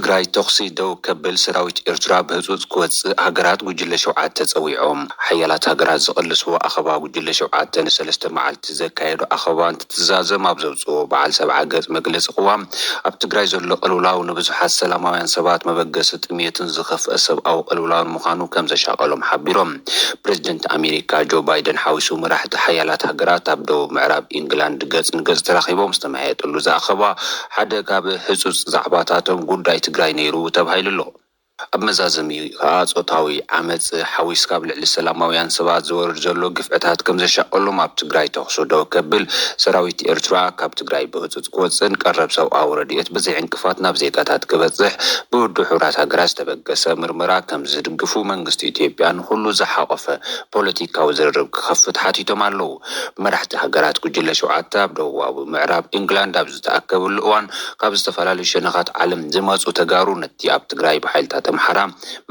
ትግራይ ተኹሲ ደው ከብል ሰራዊት ኤርትራ ብህፁፅ ክወፅእ ሃገራት ጉጅለ ሸውዓተ ፀዊዖም። ሓያላት ሃገራት ዝቐለስዎ ኣኸባ ጉጅለ ሸውዓተ ንሰለስተ መዓልቲ ዘካየዶ ኣኸባ እንትትዛዘም ኣብ ዘውፅዎ በዓል ሰብዓ ገፅ መግለፂ ቅዋም ኣብ ትግራይ ዘሎ ቅልውላው ንብዙሓት ሰላማውያን ሰባት መበገሲ ጥሜትን ዝኸፍአ ሰብኣዊ ቅልውላውን ምዃኑ ከም ዘሻቐሎም ሓቢሮም። ፕሬዚደንት ኣሜሪካ ጆ ባይደን ሓዊሱ መራሕቲ ሓያላት ሃገራት ኣብ ደቡብ ምዕራብ ኢንግላንድ ገፅ ንገፅ ተራኺቦም ዝተመያየጥሉ ዝኣኸባ ሓደ ካብ ህፁፅ ዛዕባታቶም ጉዳይ ትግራይ ነይሩ ተባሂሉ ኣሎ። ኣብ መዛዘሚ ከዓ ፆታዊ ዓመፅ ሓዊስካ ኣብ ልዕሊ ሰላማውያን ሰባት ዝወርድ ዘሎ ግፍዕታት ከም ዘሻቀሎም ኣብ ትግራይ ተኽሱ ደው ከብል ሰራዊት ኤርትራ ካብ ትግራይ ብህፁፅ ክወፅእን ቀረብ ሰብኣዊ ረድኤት ብዘይ ዕንቅፋት ናብ ዜጋታት ክበፅሕ ብውድብ ሕቡራት ሃገራት ዝተበገሰ ምርመራ ከም ዝድግፉ መንግስቲ ኢትዮጵያ ንኩሉ ዝሓቆፈ ፖለቲካዊ ዝርርብ ክኸፍት ሓቲቶም ኣለዉ። መራሕቲ ሃገራት ጉጅለ ሸውዓተ ኣብ ደቡባዊ ምዕራብ ኢንግላንድ ኣብ ዝተኣከብሉ እዋን ካብ ዝተፈላለዩ ሸነኻት ዓለም ዝመፁ ተጋሩ ነቲ ኣብ ትግራይ ብሓይልታት ኣምሓራ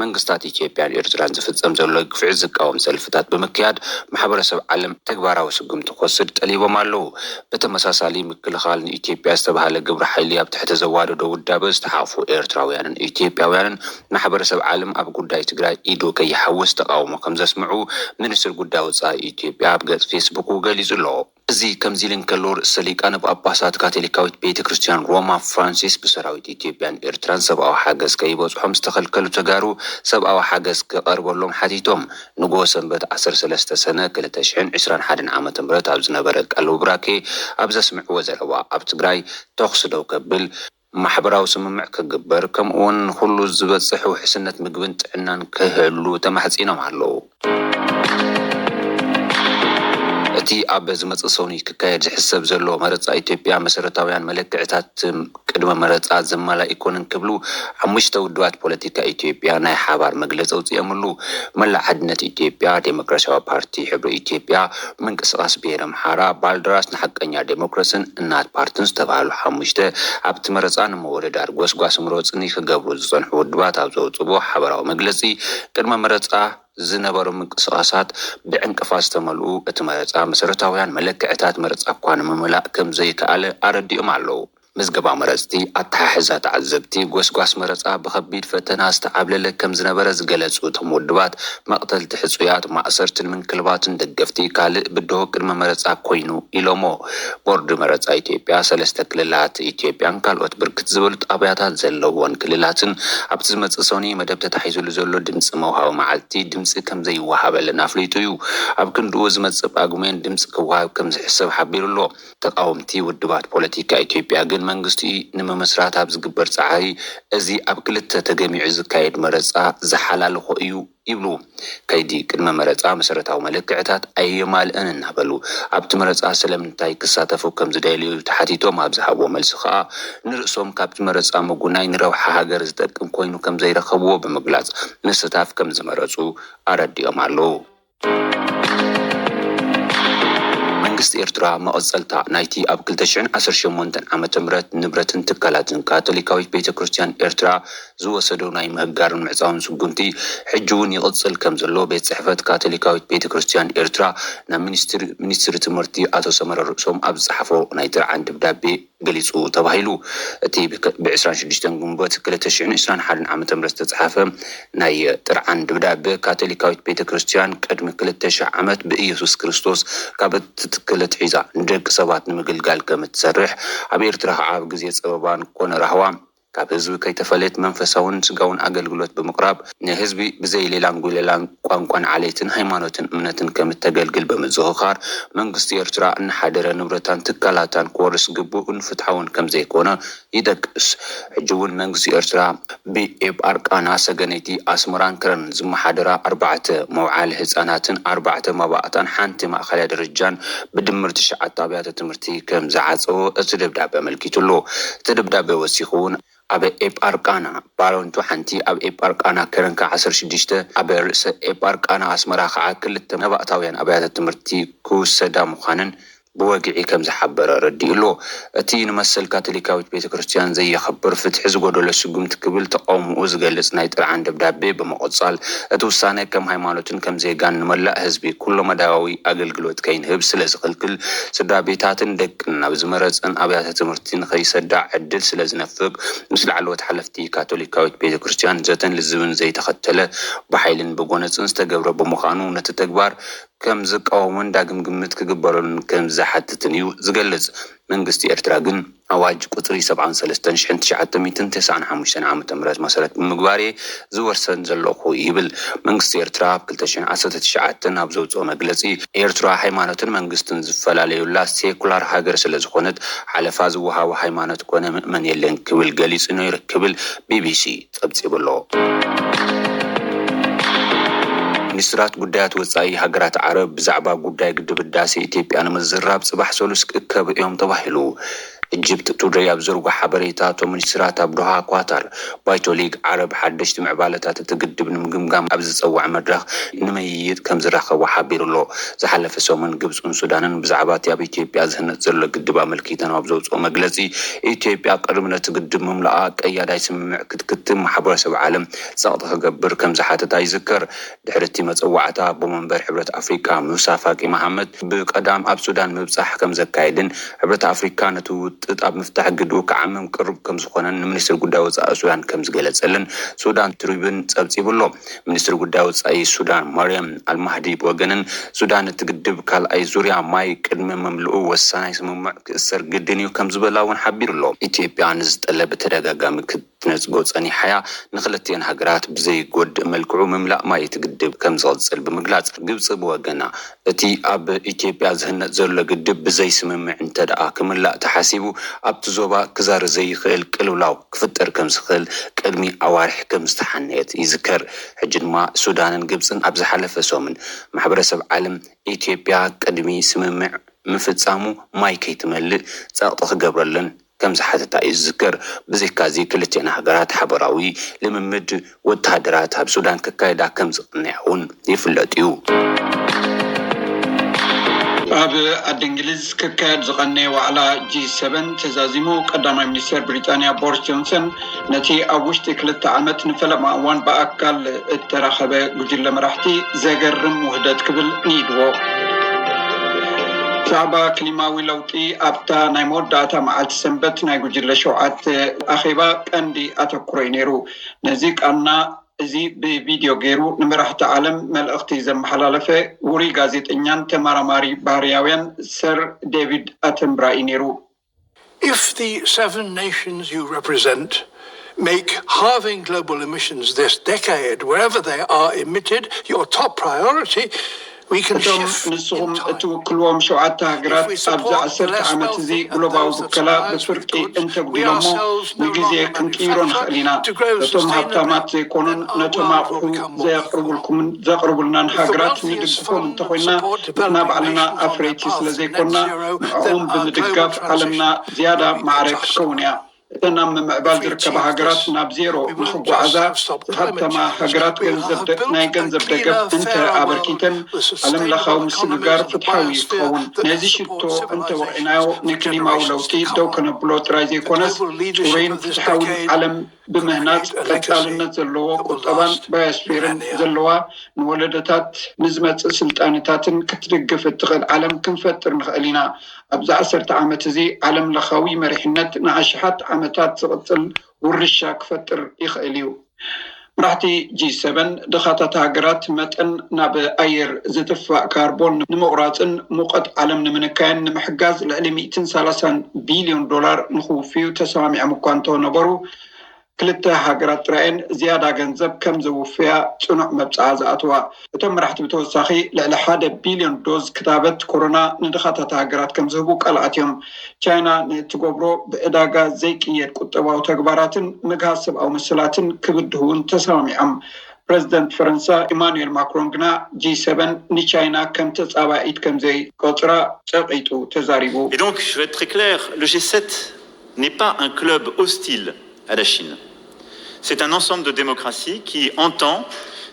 መንግስታት ኢትዮጵያን ኤርትራን ዝፍጸም ዘሎ ግፍዒ ዝቃወም ሰልፍታት ብምክያድ ማሕበረሰብ ዓለም ተግባራዊ ስጉምቲ ክወስድ ጠሊቦም ኣለዉ። ብተመሳሳሊ ምክልኻል ንኢትዮጵያ ዝተባህለ ግብረ ሓይሊ ኣብ ትሕቲ ዘዋደዶ ውዳበ ዝተሓቑፉ ኤርትራውያንን ኢትዮጵያውያንን ማሕበረሰብ ዓለም ኣብ ጉዳይ ትግራይ ኢዱ ከይሓውስ ተቃውሞ ከም ዘስምዑ ሚኒስትር ጉዳይ ወፃኢ ኢትዮጵያ ኣብ ገፅ ፌስቡኩ ገሊጹ ኣሎ። እዚ ከምዚ ኢሉ እንከሎ ርእሰ ሊቃነ ጳጳሳት ካቶሊካዊት ቤተ ክርስቲያን ሮማ ፍራንሲስ ብሰራዊት ኢትዮጵያን ኤርትራን ሰብኣዊ ሓገዝ ከይበፅሖም ዝተኸልከሉ ተጋሩ ሰብኣዊ ሓገዝ ክቐርበሎም ሓቲቶም። ንግሆ ሰንበት ዓሰርተ ሰለስተ ሰነ ክልተ ሽሕን ዕስራን ሓደን ዓመተ ምህረት ኣብ ዝነበረ ቃለ ቡራኬ ኣብ ዘስምዕዎ ዘረባ ኣብ ትግራይ ተኹሲ ደው ከብል ማሕበራዊ ስምምዕ ክግበር ከምኡውን ንኹሉ ዝበፅሕ ውሕስነት ምግብን ጥዕናን ክህሉ ተማሕፂኖም ኣለዉ። እቲ ኣብ ዝመፅእ ሰኑይ ክካየድ ዝሕሰብ ዘሎ መረፃ ኢትዮጵያ መሰረታውያን መለክዕታት ቅድመ መረፃ ዘማልእ ኣይኮነን ክብሉ ሓሙሽተ ውድባት ፖለቲካ ኢትዮጵያ ናይ ሓባር መግለፂ ኣውፂኦምሉ። መላእ ሓድነት ኢትዮጵያ፣ ዴሞክራሲያዊ ፓርቲ፣ ሕብሪ ኢትዮጵያ፣ ምንቅስቃስ ብሄረ ኣምሓራ፣ ባልደራስ ንሓቀኛ ዴሞክራስን እናት ፓርትን ዝተባህሉ ሓሙሽተ ኣብቲ መረፃ ንምውድዳር ጎስጓስ ምረፁኒ ክገብሩ ዝፀንሑ ውድባት ኣብ ዘውፅዎ ሓበራዊ መግለፂ ቅድመ መረፃ ዝነበሩ ምንቅስቃሳት ብዕንቅፋት ዝተመልኡ እቲ መረፃ መሰረታውያን መለክዕታት መረፃ እኳ ንምምላእ ከም ዘይከኣለ ኣረዲኦም ኣለዉ። ምዝገባ መረፅቲ፣ ኣተሓሕዛ ተዓዘብቲ፣ ጎስጓስ መረፃ ብኸቢድ ፈተና ዝተዓብለለ ከም ዝነበረ ዝገለፁ እቶም ውድባት መቕተልቲ ሕፁያት፣ ማእሰርትን ምንክልባትን ደገፍቲ ካልእ ብድሆ ቅድመ መረፃ ኮይኑ ኢሎሞ። ቦርድ መረፃ ኢትዮጵያ ሰለስተ ክልላት ኢትዮጵያን ካልኦት ብርክት ዝበሉ ጣብያታት ዘለዎን ክልላትን ኣብቲ ዝመፅእ ሰኑይ መደብ ተታሒዙሉ ዘሎ ድምፂ መውሃቢ መዓልቲ ድምፂ ከም ዘይወሃበለን ኣፍሊጡ እዩ። ኣብ ክንድኡ ዝመፅእ ጳጉሜን ድምፂ ክወሃብ ከም ዝሕሰብ ሓቢሩ ኣሎ። ተቃወምቲ ውድባት ፖለቲካ ኢትዮጵያ ግን መንግስቲ ንምምስራት ኣብ ዝግበር ፃዕሪ እዚ ኣብ ክልተ ተገሚዑ ዝካየድ መረፃ ዝሓላልኾ እዩ ይብሉ። ከይዲ ቅድመ መረፃ መሰረታዊ መለክዕታት ኣየማልእን እናበሉ ኣብቲ መረፃ ስለምንታይ ክሳተፉ ከም ዝደልዩ ተሓቲቶም ኣብ ዝሃብዎ መልሲ ከዓ ንርእሶም ካብቲ መረፃ ምጉናይ ንረብሓ ሃገር ዝጠቅም ኮይኑ ከም ዘይረኸብዎ ብምግላፅ ምስታፍ ከም ዝመረፁ ኣረዲኦም ኣለዉ። መንግስቲ ኤርትራ መቐጸልታ ናይቲ ኣብ ክልተ ሽሕን ዓሰርተ ሸሞንተን ዓመተ ምህረት ንብረትን ትካላትን ካቶሊካዊት ቤተ ክርስቲያን ኤርትራ ዝወሰዶ ናይ ምህጋርን ምዕጻውን ስጉምቲ ሕጂ እውን ይቕጽል ከም ዘሎ ቤት ጽሕፈት ካቶሊካዊት ቤተ ክርስቲያን ኤርትራ ናብ ሚኒስትሪ፣ ሚኒስትሪ ትምህርቲ ኣቶ ሰመረ ርእሶም ኣብ ዝጸሓፎ ናይ ጥርዓን ደብዳቤ ገሊጹ ተባሂሉ። እቲ ብከ-፣ ብ ዕስራን ሽዱሽተን ግንቦት ክልተ ሽሕን ዕስራን ሓደን ዓመተ ምህረት ዝተጻሓፈ ናይ ጥርዓን ደብዳበ ካቶሊካዊት ቤተ ክርስቲያን ቅድሚ ክልተ ሽሕ ዓመት ብኢየሱስ ክርስቶስ ካብ እትትክል ኣትሒዛ ንደቂ ሰባት ንምግልጋል ከም እትሰርሕ፣ ኣብ ኤርትራ ከዓ ኣብ ግዜ ጸበባን ኮነ ራህዋ ካብ ህዝቢ ከይተፈለየት መንፈሳውን ስጋውን ኣገልግሎት ብምቕራብ ንህዝቢ ብዘይ ሌላን ጉሌላን ቋንቋን ዓሌትን ሃይማኖትን እምነትን ከም እተገልግል ብምዝኽኻር መንግስቲ ኤርትራ እናሓደረ ንብረታን ትካላታን ክወርስ ግቡእን ፍትሓውን ከም ዘይኮነ ይጠቅስ። ሕጂ እውን መንግስቲ ኤርትራ ብኤጳርቃና ሰገነይቲ ኣስመራን ከረን ዝመሓደራ ኣርባዕተ መውዓሊ ህጻናትን ኣርባዕተ መባእታን ሓንቲ ማእኸላይ ደረጃን ብድምር ትሽዓተ ኣብያተ ትምህርቲ ከም ዝዓጸወ እቲ ደብዳበ ኣመልኪቱ ኣሎ። እቲ ደብዳበ ወሲኹ እውን ኣብ ኤጳርቃና ባረንቱ ሓንቲ፣ ኣብ ኤጳርቃና ከረን ከዓ ዓሰርተ ሽዱሽተ፣ ኣብ ርእሰ ኤጳርቃና ኣስመራ ከዓ ክልተ መባእታውያን ኣብያተ ትምህርቲ ክውሰዳ ምዃነን ብወግዒ ከም ዝሓበረ ኣረዲኡ ኣሎ። እቲ ንመሰል ካቶሊካዊት ቤተ ክርስቲያን ዘየኽብር፣ ፍትሒ ዝጎደሎ ስጉምቲ ክብል ተቓውሞኡ ዝገልጽ ናይ ጥርዓን ደብዳቤ ብምቕጻል፣ እቲ ውሳነ ከም ሃይማኖትን ከም ዜጋን ንመላእ ህዝቢ ኩለመዳያዊ ኣገልግሎት ከይንህብ ስለ ዝኽልክል፣ ስድራ ቤታትን ደቅን ናብ ዝመረጸን ኣብያተ ትምህርቲ ንኸይሰዳ ዕድል ስለ ዝነፍግ፣ ምስ ላዕለዎት ሓለፍቲ ካቶሊካዊት ቤተ ክርስቲያን ዘተን ልዝብን ዘይተኸተለ፣ ብሓይልን ብጎነጽን ዝተገብረ ብምዃኑ፣ ነቲ ተግባር ከም ዝቃወሙን ዳግም ግምት ክግበረሉን ከም ዝሓትትን እዩ ዝገልጽ። መንግስቲ ኤርትራ ግን ኣዋጅ ቁጽሪ ሰብዓን ሰለስተን ሽሕን ትሽዓተ ሚእትን ተስዓን ሓሙሽተን ዓመተ ምህረት መሰረት ብምግባር እየ ዝወርሰን ዘለኹ ይብል። መንግስቲ ኤርትራ ኣብ ክልተ ሽሕን ዓሰርተ ትሽዓተን ኣብ ዘውጽኦ መግለጺ፣ ኤርትራ ሃይማኖትን መንግስትን ዝፈላለዩላ ሴኩላር ሃገር ስለ ዝኾነት፣ ሓለፋ ዝወሃቦ ሃይማኖት ኮነ ምእመን የለን ክብል ገሊጹ ነይሩ ክብል ቢቢሲ ጸብጺቡ ኣሎ። ሚኒስትራት ጉዳያት ወጻኢ ሃገራት ዓረብ ብዛዕባ ጉዳይ ግድብ ህዳሴ ኢትዮጵያ ንምዝራብ ጽባሕ ሰሉስ ክእከቡ እዮም ተባሂሉ። ኢጅፕት ቱደይ ኣብ ዘርጎ ሓበሬታ፣ እቶም ሚኒስትራት ኣብ ዶሃ ኳታር ባይቶ ሊግ ዓረብ ሓደሽቲ ምዕባለታት እቲ ግድብ ንምግምጋም ኣብ ዝጸውዐ መድረኽ ንምይይጥ ከም ዝራኸቡ ሓቢሩ ኣሎ። ዝሓለፈ ሰሙን ግብጽን ሱዳንን ብዛዕባ እቲ ኣብ ኢትዮጵያ ዝህነጽ ዘሎ ግድብ ኣመልኪተን ኣብ ዘውጽኦ መግለጺ፣ ኢትዮጵያ ቅድሚ ነቲ ግድብ ምምላኣ ቀያዳይ ስምምዕ ክትክትም ማሕበረሰብ ዓለም ጸቕጢ ክገብር ከም ዝሓተታ ይዝከር። ድሕሪ እቲ መጸዋዕታ፣ ኣቦ መንበር ሕብረት ኣፍሪቃ ሙሳ ፋቂ መሓመድ ብቀዳም ኣብ ሱዳን ምብጻሕ ከም ዘካየድን፣ ሕብረት ኣፍሪካ ነቲ ውጥጥ ኣብ ምፍታሕ ግድኡ ክዓምም ቅሩብ ከም ዝኾነን ንሚኒስትሪ ጉዳይ ወጻኢ ሱዳን ከም ዝገለጸልን ሱዳን ትሪቡን ጸብጺቡ ኣሎ። ሚኒስትሪ ጉዳይ ወጻኢ ሱዳን ማርያም ኣልማህዲ ብወገነን፣ ሱዳን እቲ ግድብ ካልኣይ ዙርያ ማይ ቅድሚ ምምልኡ ወሳናይ ስምምዕ ክእሰር ግድን እዩ ከም ዝበላ እውን ሓቢሩ ኣሎ። ኢትዮጵያ ንዝጠለብ ብተደጋጋሚ ክትነጽጎ ጸኒሓያ፣ ንክልቲኤን ሃገራት ብዘይጎድእ መልክዑ ምምላእ ማይ እቲ ግድብ ከም ዝቕጽል ብምግላጽ፣ ግብጺ ብወገና፣ እቲ ኣብ ኢትዮጵያ ዝህነጽ ዘሎ ግድብ ብዘይ ስምምዕ እንተደኣ ክምላእ ተሓሲቡ፣ ኣብቲ ዞባ ክዛሪ ዘይኽእል ቅልውላው ክፍጠር ከም ዝኽእል ቅድሚ ኣዋርሕ ከም ዝተሓነየት ይዝከር። ሕጂ ድማ ሱዳንን ግብጽን ኣብ ዝሓለፈ ሰሙን ማሕበረሰብ ዓለም ኢትዮጵያ ቅድሚ ስምምዕ ምፍጻሙ ማይ ከይትመልእ ጸቕጢ ክገብረለን ከም ዝሓተታ እዩ ዝዝከር። ብዘይካዚ ክልቲኤን ሃገራት ሓበራዊ ልምምድ ወተሃደራት ኣብ ሱዳን ከካይዳ ከም ዝቕንያ እውን ይፍለጥ እዩ። ኣብ ዓዲ እንግሊዝ ክካየድ ዝቐነየ ዋዕላ ጂ ሰቨን ተዛዚሙ፣ ቀዳማይ ሚኒስትር ብሪጣንያ ቦሪስ ጆንሰን ነቲ ኣብ ውሽጢ ክልተ ዓመት ንፈለማ እዋን ብኣካል እተራኸበ ጉጅለ መራሕቲ ዘገርም ውህደት ክብል ንይድዎ። ብዛዕባ ክሊማዊ ለውጢ ኣብታ ናይ መወዳእታ መዓልቲ ሰንበት ናይ ጉጅለ ሸውዓተ ኣኼባ ቀንዲ ኣተኩሮ እዩ ነይሩ። ነዚ ቃና እዚ ብቪድዮ ገይሩ ንመራሕቲ ዓለም መልእኽቲ ዘመሓላለፈ ውሩይ ጋዜጠኛን ተመራማሪ ባህርያውያን ሰር ዴቪድ ኣተንብራ እዩ ነይሩ። If the seven nations you represent make halving global emissions this decade, wherever they are emitted, your top priority, we can እቶም shift in ንስኹም time. እትውክልዎም ሸውዓተ ሃገራት If we ኣብዚ support ዓሰርተ less ዓመት wealthy እዚ and ግሎባዊ those that ብከላ supply us with ብፍርቂ goods, we እንተጉዲሎሞ ourselves no ንግዜ longer ክንቅይሮ manufacture ንኽእል ኢና። to grow ነቶም ሃብታማት sustainably, ዘይኮኑን then our ነቶም world ኣቑሑ will become more equal. ዘቕርቡልኩምን ዘቕርቡልናን If the ሃገራት wealthiest ንድግፎም fund እንተኾይና support ንሕና developing ባዕልና nations on their ኣፍረይቲ ስለ path to net ዘይኮንና zero, then ንዕኦም our global ብምድጋፍ ዓለምና transition ዝያዳ will be ማዕረ faster. ክትከውን እያ። እተን ኣብ ምምዕባል If we ዝርከባ achieve ሃገራት this, ናብ ዜሮ we won't ንኽጓዓዛ just have stopped climate ዝሃብተማ change, ሃገራት we will ገንዘብ have ደ- built ናይ a ገንዘብ ደገፍ cleaner, እንተ fairer world ኣበርኪተን with ዓለም ለኻዊ sustainable ምስግጋር economies and a ፍትሓዊ biosphere ይኸውን። that ነዚ can ሽቶ support እንተ civilization ወቒዕናዮ for ንክሊማዊ generations ለውጢ to come. ደው ከነብሎ ጥራይ The ዘይኮነስ global leadership ጽሩይን of this ፍትሓዊን decade ዓለም could ብምህናጽ create a legacy ቀጻልነት ዘለዎ that will ቁጠባን last ባዮስፌርን millennia. ዘለዋ ንወለዶታት ንዝመጽእ ስልጣነታትን ክትድግፍ እትኽእል ዓለም ክንፈጥር ንኽእል ኢና። ኣብዚ ዓሰርተ ዓመት እዚ ዓለም ለኻዊ መሪሕነት ንኣሽሓት ዓመታት ዝቕጽል ውርሻ ክፈጥር ይኽእል እዩ። መራሕቲ ጂ ሰቨን ድኻታት ሃገራት መጠን ናብ ኣየር ዝጥፋእ ካርቦን ንምቑራጽን ሙቐት ዓለም ንምንካይን ንምሕጋዝ ልዕሊ ሚእትን ሰላሳን ቢልዮን ዶላር ንኽውፍዩ ተሰማሚዖም እኳ እንተነበሩ፣ ክልተ ሃገራት ጥራየን ዝያዳ ገንዘብ ከም ዘውፍያ ጽኑዕ መብጽዓ ዝኣትዋ። እቶም መራሕቲ ብተወሳኺ ልዕሊ ሓደ ቢልዮን ዶዝ ክታበት ኮሮና ንድኻታት ሃገራት ከም ዝህቡ ቃል ኣትዮም። ቻይና ንእትገብሮ ብዕዳጋ ዘይቅየድ ቁጠባዊ ተግባራትን ምግሃስ ሰብኣዊ መሰላትን ክብድሁ እውን ተሰማሚዖም። ፕረዚደንት ፈረንሳ ኢማኑኤል ማክሮን ግና ጂ ሰቨን ንቻይና ከም ተጻባኢት ከም ዘይቆጽራ ጸቒጡ ተዛሪቡ። Et donc, je vais être très clair, le G sept n'est pas un club hostile à la Chine. C'est un ensemble de démocraties qui entend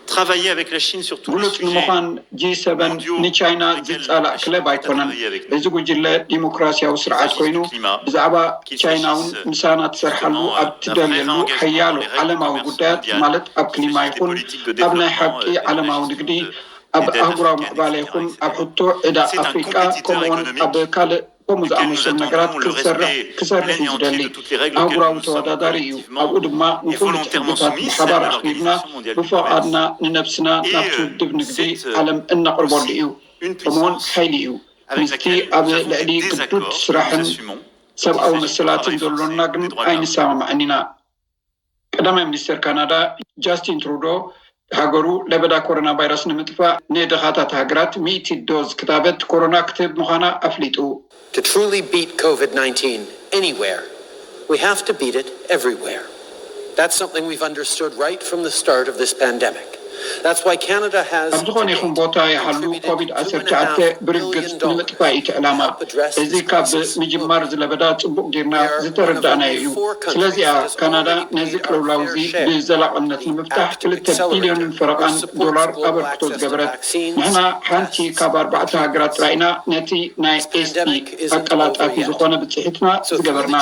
Travailler avec la Chine sur tous les ግሉጽ sujets ንምዃን ጂ ሰቨን mondiaux ንቻይና avec lesquels ዝጻላእ la Chine ክለብ doit ኣይኮነን። travailler avec nous. እዚ ጉጅለ ዲሞክራሲያዊ ስርዓት ኮይኑ ብዛዕባ ቻይና እውን ምሳና ትሰርሓሉ ኣብ ትደልየሉ ሓያሎ ዓለማዊ ጉዳያት ማለት ኣብ ክሊማ ይኹን ኣብ ናይ ሓቂ ዓለማዊ ንግዲ ኣብ ኣህጉራዊ ምዕባለ ይኹን ኣብ ሕቶ ዕዳ ኣፍሪቃ ከምኡውን ኣብ ካልእ ከምኡ ዝኣመሰሉ ነገራት ክሰርሕ ክሰርሕ እዩ ዝደሊ። ኣህጉራዊ ተወዳዳሪ እዩ። ኣብኡ ድማ ንኩሉ ሕግታት ብሓባር ኣኽቢርና ብፈቓድና ንነብስና ናብቲ ውድብ ንግዲ ዓለም እነቕርበሉ እዩ። ከምኡውን ሓይሊ እዩ። ምስቲ ኣብ ልዕሊ ግዱድ ስራሕን ሰብኣዊ መሰላትን ዘሎና ግን ኣይንሰማማዕን ኢና። ቀዳማይ ሚኒስትር ካናዳ ጃስቲን ትሩዶ ሃገሩ ለበዳ ኮሮና ቫይረስ ንምጥፋእ ንድኻታት ሃገራት ሚእቲ ዶዝ ክታበት ኮሮና ክትህብ ምዃና ኣፍሊጡ። To truly beat COVID nineteen anywhere, we have to beat it everywhere. That's something we've understood right from the start of this pandemic. That's why Canada has ኣብ ዝኾነ ይኹን ቦታ ይሃሉ ኮቪድ ዓሰርተ ትሽዓተ ብርግጽ ንምጥፋእ እዩ እቲ ዕላማ። እዚ ካብ ምጅማር ዝለበዳ ጽቡቕ ጌርና ዝተረዳእናዮ እዩ። ስለዚኣ ካናዳ ነዚ ቅልውላው እዚ ብዘላቕነት ንምፍታሕ ክልተ ቢልዮንን ፈረቓን ዶላር ኣበርክቶ ዝገበረት። ንሕና ሓንቲ ካብ ኣርባዕተ ሃገራት ጥራይ ኢና ነቲ ናይ ኤስኢ ኣቀላጣፊ ዝኾነ ብፅሒትና ዝገበርና።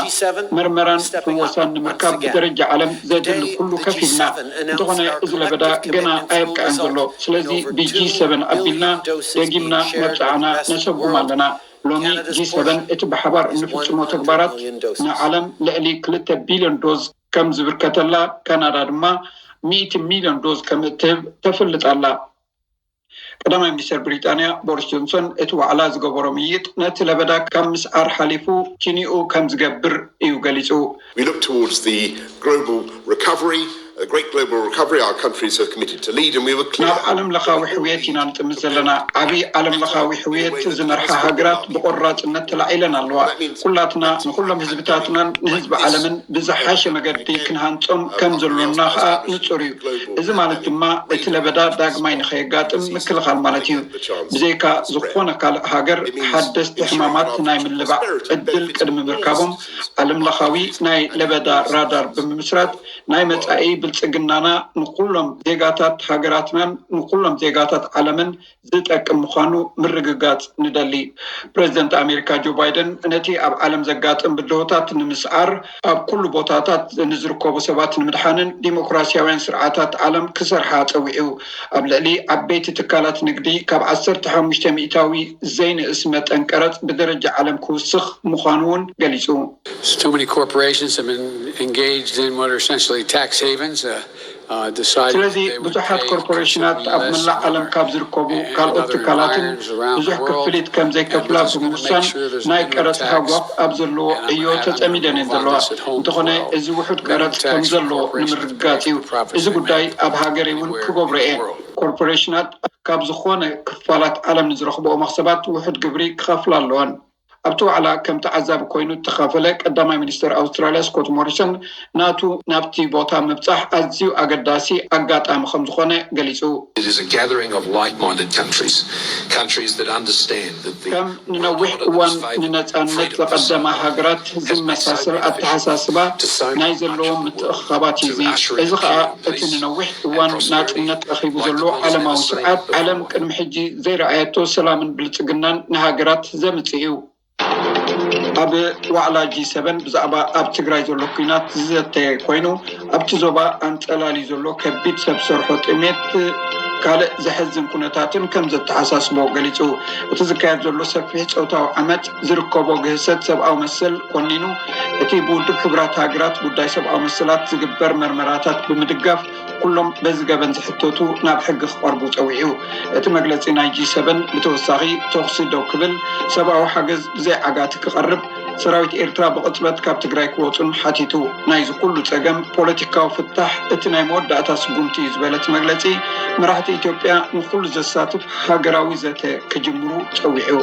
መርመራን ፍወሳን ንምርካብ ብደረጃ ዓለም ዘድሊ ኩሉ ከፊልና። እንተኾነ እዚ ለበዳ ገና ኣየብቅዐን ዘሎ። ስለዚ ብጂ ሰቨን ኣቢልና ደጊምና መብፅዓና ነሰጉም ኣለና። ሎሚ ጂ ሰቨን እቲ ብሓባር እንፍፅሞ ተግባራት ንዓለም ልዕሊ ክልተ ቢልዮን ዶዝ ከም ዝብርከተላ፣ ካናዳ ድማ ሚእቲ ሚልዮን ዶዝ ከም እትህብ ተፍልጥ ኣላ። ቀዳማይ ሚኒስተር ብሪጣንያ ቦሪስ ጆንሶን እቲ ዋዕላ ዝገበሮ ምይይጥ ነቲ ለበዳ ካብ ምስዓር ሓሊፉ ኪንኡ ከም ዝገብር እዩ ገሊጹ። We look towards the global recovery, a great global recovery. Our countries have committed to lead, and we were clear. ናብ ዓለም ለኻዊ ሕውየት ኢና ንጥምት ዘለና። ዓብዪ ዓለም ለኻዊ ሕውየት ዝመርሓ ሃገራት ብቆራጽነት ተላዒለን ኣለዋ። ኩላትና ንኹሎም ህዝብታትናን ንህዝቢ ዓለምን ብዝሓሸ መገዲ ክንሃንጾም ከም ዘሎና ከኣ ንጹር እዩ። እዚ ማለት ድማ እቲ ለበዳ ዳግማይ ንኸየጋጥም ምክልኻል ማለት እዩ። ብዘይካ ዝኾነ ካልእ ሃገር ሓደስቲ ሕማማት ናይ ምልባዕ ዕድል ቅድሚ ምርካቦም ዓለም ለኻዊ ናይ ለበዳ ራዳር ብምምስራት ናይ መጻኢ ብልጽግናና ንኹሎም ዜጋታት ሃገራትናን ንኹሎም ዜጋታት ዓለምን ዝጠቅም ምዃኑ ምርግጋጽ ንደሊ። ፕረዚደንት ኣሜሪካ ጆ ባይደን ነቲ ኣብ ዓለም ዘጋጥም ብድሆታት ንምስዓር ኣብ ኩሉ ቦታታት ንዝርከቡ ሰባት ንምድሓንን ዲሞክራሲያውያን ስርዓታት ዓለም ክሰርሓ ጸዊዑ። ኣብ ልዕሊ ዓበይቲ ትካላት ንግዲ ካብ ዓሰርተ ሓሙሽተ ሚእታዊ ዘይንእስ መጠን ቀረጽ ብደረጃ ዓለም ክውስኽ ምዃኑ እውን ገሊጹ። Too many corporations have been engaged in what are essentially tax havens. Uh, uh, decided ስለዚ that they would ብዙሓት pay ኮርፖሬሽናት taxes on ኣብ less መላእ and ዓለም other, ካብ ዝርከቡ and ካልኦት other ትካላትን environments around ብዙሕ the world. ክፍሊት ከም And ዘይከፍላ we're just gonna make ብምውሳን sure there's ናይ minimum ቀረጽ tax ሃጓፍ ኣብ ዘለዎ and I'm ዕዮ having ተጸሚደን them እየን involve ዘለዋ። this at home እንተኾነ as well. እዚ ውሑድ Minimum ቀረጽ tax ከም for ዘሎ corporations to pay ንምርግጋጽ for እዩ። the profits እዚ they ጉዳይ make ኣብ ሃገር እውን anywhere ክገብሮ in እየ። the world. ኮርፖሬሽናት ካብ ዝኾነ ክፋላት ዓለም ንዝረኽብኦ መኽሰባት ውሑድ ግብሪ ክኸፍላ ኣለወን። ኣብቲ ዋዕላ ከም ተዓዛቢ ኮይኑ እተኻፈለ ቀዳማይ ሚኒስተር ኣውስትራልያ ስኮት ሞሪሰን ናቱ ናብቲ ቦታ ምብጻሕ ኣዝዩ ኣገዳሲ ኣጋጣሚ ከም ዝኾነ ገሊጹ። It is a gathering of like-minded countries, countries that understand that the ከም ንነዊሕ እዋን ንነጻነት ዘቐደማ ሃገራት ዝመሳሰል ኣተሓሳስባ ናይ ዘለዎም ምትእኽኻባት እዩ። እዚ ኸኣ እቲ ንነዊሕ እዋን ናጽነት ረኺቡ ዘሎ ዓለማዊ ስርዓት ዓለም ቅድሚ ሕጂ ዘይረኣየቶ ሰላምን ብልጽግናን ንሃገራት ዘምጽእ እዩ። ኣብ ዋዕላ ጂ ሰቨን ብዛዕባ ኣብ ትግራይ ዘሎ ኲናት ዝዘተየ ኮይኑ ኣብቲ ዞባ ኣንጸላልዩ ዘሎ ከቢድ ሰብ ሰርሖ ጥሜት ካልእ ዘሕዝን ኩነታትን ከም ዘተሓሳስቦ ገሊጹ። እቲ ዝካየድ ዘሎ ሰፊሕ ጾታዊ ዓመጽ ዝርከቦ ግህሰት ሰብኣዊ መሰል ኮኒኑ እቲ ብውድብ ሕቡራት ሃገራት ጉዳይ ሰብኣዊ መሰላት ዝግበር መርመራታት ብምድጋፍ ኩሎም በዚ ገበን ዝሕተቱ ናብ ሕጊ ክቐርቡ ጸዊዑ። እቲ መግለጺ ናይ ጂ ሰቨን ብተወሳኺ ተኹሲ ደው ክብል፣ ሰብኣዊ ሓገዝ ብዘይ ዓጋቲ ክቐርብ፣ ሰራዊት ኤርትራ ብቕጽበት ካብ ትግራይ ክወጹን ሓቲቱ። ናይዚ ኩሉ ጸገም ፖለቲካዊ ፍታሕ እቲ ናይ መወዳእታ ስጉምቲ እዩ ዝበለ እቲ መግለጺ፣ መራሕቲ ኢትዮጵያ ንኹሉ ዘሳትፍ ሃገራዊ ዘተ ክጅምሩ ጸዊዑ።